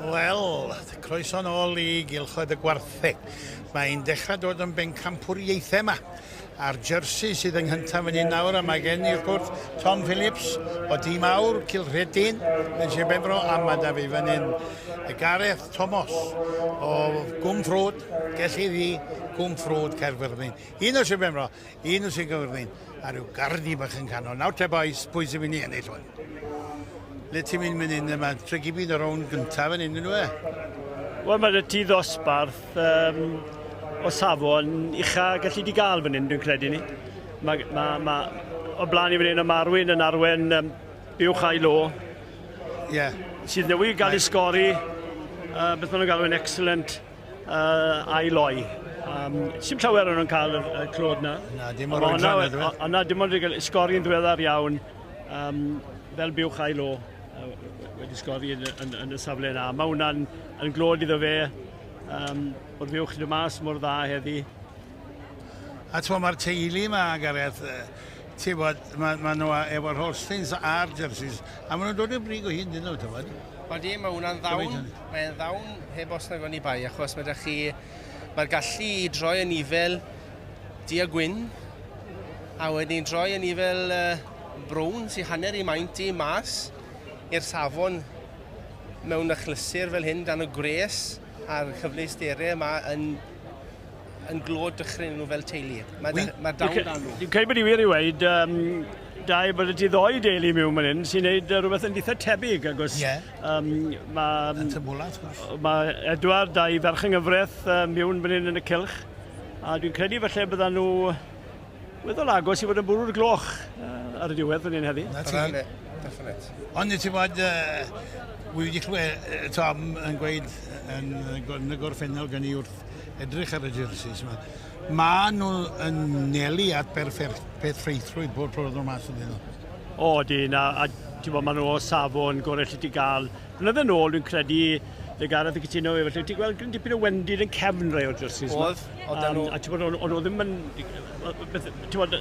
Wel, croeso nôl i Gylchoedd y Gwartheg. Mae'n dechrau dod yn bencampwriaethau yma. A'r jersey sydd yng nghyntaf fan hyn nawr, a mae gen i wrth gwrs Tom Phillips o Dîm Aur, Cilrhedyn, yn Sir Benfro, a mae da fi fan hyn Gareth Thomas o Gwm Ffrwd, Gelli Ddu, Gwm Ffrwd, Caerfyrddin. Un o Sir Benfro, Un o Sir Gaerfyrddin, a rhyw gardi bach yn canol. Nawr te boys, pwy sy'n mynd i ennill hwn? Le ti'n mynd mynd hyn yma? Tregibyd y rownd gyntaf yn hyn nhw e? Wel, mae ti ddosbarth um, o safon ucha gallu di gael fan hyn, dwi'n credu ni. Mae, ma, ma, o blaen i fan hyn, mae Arwyn yn arwen um, buwch a'i lo. Ie. Yeah. Sydd newydd gael ei sgori, uh, beth maen nhw'n galw yn excellent uh, a'i loi. Um, Sim llawer o'n nhw'n cael y, y clod na. Na, dim o'r oedran na, dwi. Na, dim ond wedi sgori yn ddiweddar iawn, um, fel buwch a'i lo, uh, wedi sgori yn, yn, yn y safle yna. Mae hwnna'n yn glod iddo fe, um, bod fuwch yn dod mas mor dda heddi. A ti'n mae'r teulu yma, Gareth, ti'n bod, mae ma nhw efo'r Holsteins a'r jerseys, a maen nhw'n dod i'r brig o hyn, dyn nhw, ti'n bod? Odi, mae hwnna'n ddawn, mae'n ddawn heb os nag oni bai, achos mae da chi, mae'r gallu i droi yn nifel du a gwyn, a wedyn droi yn nifel uh, brown sy'n hanner i maint i mas i'r safon mewn achlysur fel hyn dan y gwres a'r cyfleusterau yma yn yn glod dychryn nhw fel teulu. Mae, ma dawn dan nhw. Dwi'n credu bod i wir i weid, um, da i bod y ti ddoi deulu mewn fan hyn sy'n neud rhywbeth yn eitha tebyg, agos yeah. um, mae... Mae Edward a'i ferch yng nghyfraith uh, mewn fan hyn yn y cylch, a dwi'n credu falle byddan nhw weddol agos i fod yn bwrw'r gloch uh, ar y diwedd fan hyn heddi. Na ti. Definite. Ond ti'n bod, uh, wi wedi clywed Tom yn gweud yn, yn y gorffennol gen i wrth edrych ar y jerseys yma. Mae nhw yn nelu at berffeithrwydd bob tro nhw mas ydyn nhw. O, dyn, a, a ti'n bod, maen nhw o safon gorau lle ti gael. Blynydde nôl, dwi'n credu, le Gareth yn cytuno fe, felly ti'n gweld dipyn o wendid yn cefn rai o'r jerseys yma. Oedd, oedd um, nhw. A ti'n bod, o'n nhw ddim yn... Ti'n bod,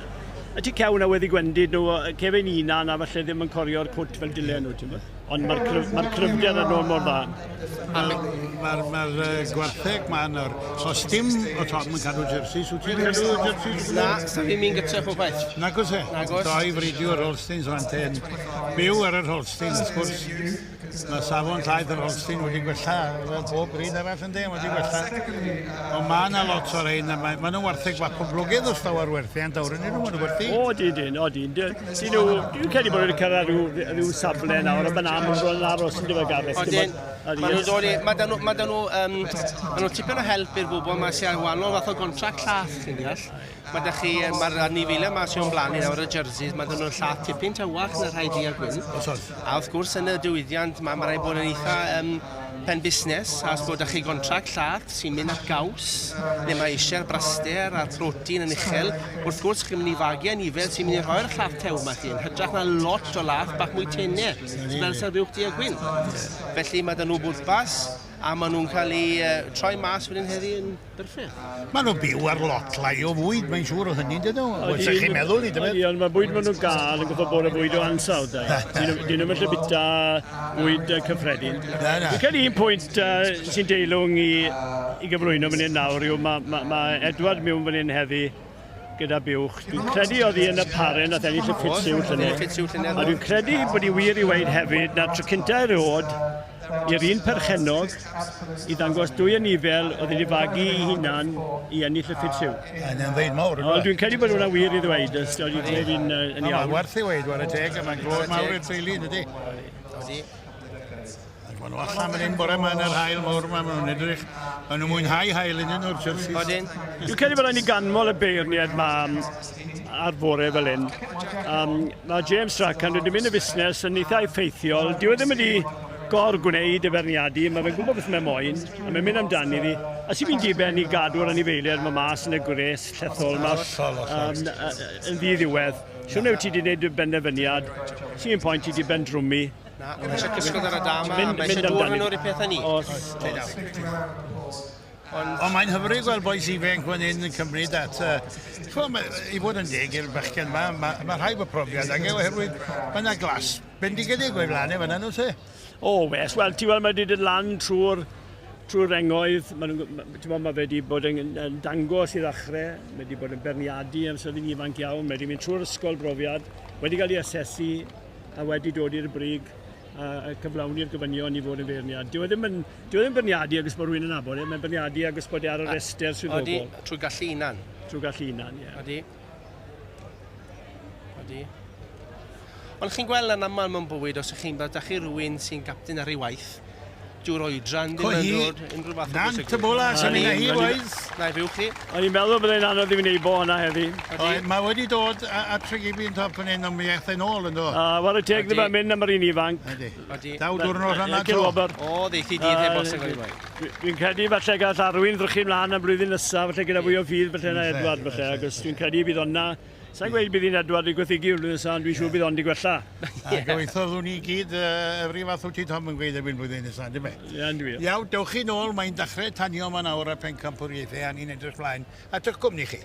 y ti cewn a wedi gwendid nhw, cefn unan a falle ddim yn corio'r cwt fel dylen nhw, ti'n bod. Ond mae'r cryf, ma cryfder yn ôl mor dda. Mae'r ma ma gwartheg ma nawr. Os dim o Tom yn cadw jerseys, wyt ti'n cadw jerseys? Na, sa fi'n mynd gyda o beth. Nag oes e? Nag oes. Doi fridiwr Holsteins fan ten. Byw ar yr Holstein, wrth gwrs. Mae safon llaeth yr Holstein wedi gwella, fel bob bryd arall yn de, wedi gwella. Ond mae yna lot o'r ein, a mae, ma nhw'n wartheg bach poblogaidd os daw ar werthiant, awr yn nhw, maen nhw'n gwerthu. O, dyn, dyn, o, dyn. Dyn nhw, dwi'n credu bod nhw'n cyrraedd rhyw, rhyw safle nawr, a mae'n aml bod yn aros yn dweud Gareth. O, dyn, mae nhw'n dod i, mae da nhw, mae da nhw, um, mae nhw tipyn o help i'r bobl yma sy'n ar wahanol fath o gontract llath, chi'n deall. Mae da chi, mae'r anifeiliaid yma sy'n o'n blaen i nawr, y jerseys, mae da nhw'n llath tipyn tywach na rhai du a gwyn. A wrth gwrs, yn y diwydiant, mae, mae rhaid bod yn eitha um, pen busnes, a os bod da chi gontract llath sy'n mynd at gaws, neu mae eisiau'r braster a'r protein yn uchel, wrth gwrs chi'n mynd i fagu anifel sy'n mynd i rhoi'r llath tew yma chi, yn hytrach na lot o lath bach mwy tenau, fel sy'n fuwch du a gwyn. Felly mae da nhw bwrpas, a maen nhw'n cael eu troi mas wedyn heddi yn Berffeth. Maen nhw'n byw ar lot lai o fwyd, mae'n siŵr o hynny, dyn nhw. Wel, sa'ch chi'n meddwl ni, dyma? Ydy, ond mae bwyd maen nhw'n gael yn gwybod bod y bwyd o ansawdd. Dyn nhw'n gallu bita bwyd cyffredin. Na, na. Dwi'n credu un pwynt uh, sy'n deilwng i, i gyflwyno fan hyn nawr yw mae, mae, mae Edward mewn fan hyn heddi gyda buwch. Dwi'n credu oedd hi yn y paren nath ennill y Fitzhugh llynedd. A dwi'n credu bod hi wir i weid hefyd na tro cynta erioed i'r un perchennog i ddangos dwy anifel oedd wedi fagu i hunan i ennill y Fitzhugh. Yna'n ddeud mawr. Wel, dwi'n credu bod hwnna wir i ddweud, os dwi'n credu fi'n yn iawn. Mae'n werth i weid, ware teg, a mae'n glod mawr i'r teulu, ydy? Ydy. Ac maen nhw allan fan hyn bore yma yn yr haul mawr yma, maen nhw'n edrych, maen nhw'n mwynhau haul yn nhw'r jerseys. Odyn. Dwi'n credu bod rhaid ni ganmol y beirniaid ma ar fore fel hyn. Um, mae James Strachan wedi mynd y busnes yn eitha effeithiol. Dyw e ddim wedi gor gwneud y ferniadu, mae fe'n gwybod beth mae moyn, a mae'n mynd amdani ddi. A sy'n mynd diben i gadw'r anifeiliaid yma mas yn y gwres llethol yma um, yn ddi-ddiwedd. Siwrne wyt ti wedi gwneud y benderfyniad, sy'n pwynt ti wedi bendrwmu. Na, mae eisiau cysgod ar y dam a mae eisiau dŵr yn o'r pethau ni. Os, os. Ond... Ond mae'n hyfryd gweld bois ifanc fan hyn yn cymryd at... Uh, chwa, ma, I fod yn deg i'r bachgen yma, mae ma rhai bod profiad ag e oherwydd mae yna glas bendigedig o'i flaen e fan'na, nhw se? O, wes, wel, ti'n weld mae wedi dod lan trwy'r trwy'r rengoedd, mae, ti'n mae fe wedi bod yn, yn dangos i ddechrau, mae wedi bod yn berniadu am sydd yn ifanc iawn, mae wedi mynd trwy'r ysgol brofiad, wedi cael ei asesu a wedi dod i'r brig a, a cyflawni'r gofynion i fod yn feirniad. Dyw e ddim yn, dyw e ddim yn beirniadu agos bod rhywun yn nabod e, mae'n beirniadu agos bod e ar y rhestr swyddogol. Odi, trwy gallu hunan. Trwy gallu hunan, ie. Odi. Odi. Ond chi'n gweld yn aml mewn bywyd, os ych chi'n bod, da chi rhywun sy'n gapten ar ei waith, dyw'r oedran ddim yn dod unrhyw fath o Nant y bola, sy'n mynd â hi waith. Na i fyw chi. O'n i'n meddwl byddai'n anodd i fi wneud bo hwnna heddi. Mae wedi dod a Tregibi yn top fan hyn, ond mi aeth e'n ôl yn do. A whare teg iddo fe mynd am yr un ifanc. Ydy. Daw diwrnod rhan to. O, ddeithi dydd heb os yn cael ei Dwi'n credu falle gall Arwyn ddrychu mlaen am blwyddyn nesaf, falle gyda fwy o ffydd falle na Edward falle, ac dwi'n credu bydd honna Sa'n gweud bydd hi'n Edward i gwaethygu flwyddyn nesaf, ond dwi'n siŵr bydd o'n di gwella. A gobeithio ddwn ni gyd uh, yr un fath wyt ti Tom yn gweud erbyn blwyddyn nesaf, dim e? Ie, yn dwi. Iawn, dewch chi nôl, mae'n dechrau tanio yma nawr ar pencampwriaethau a ni'n edrych mlaen at eich cwmni chi.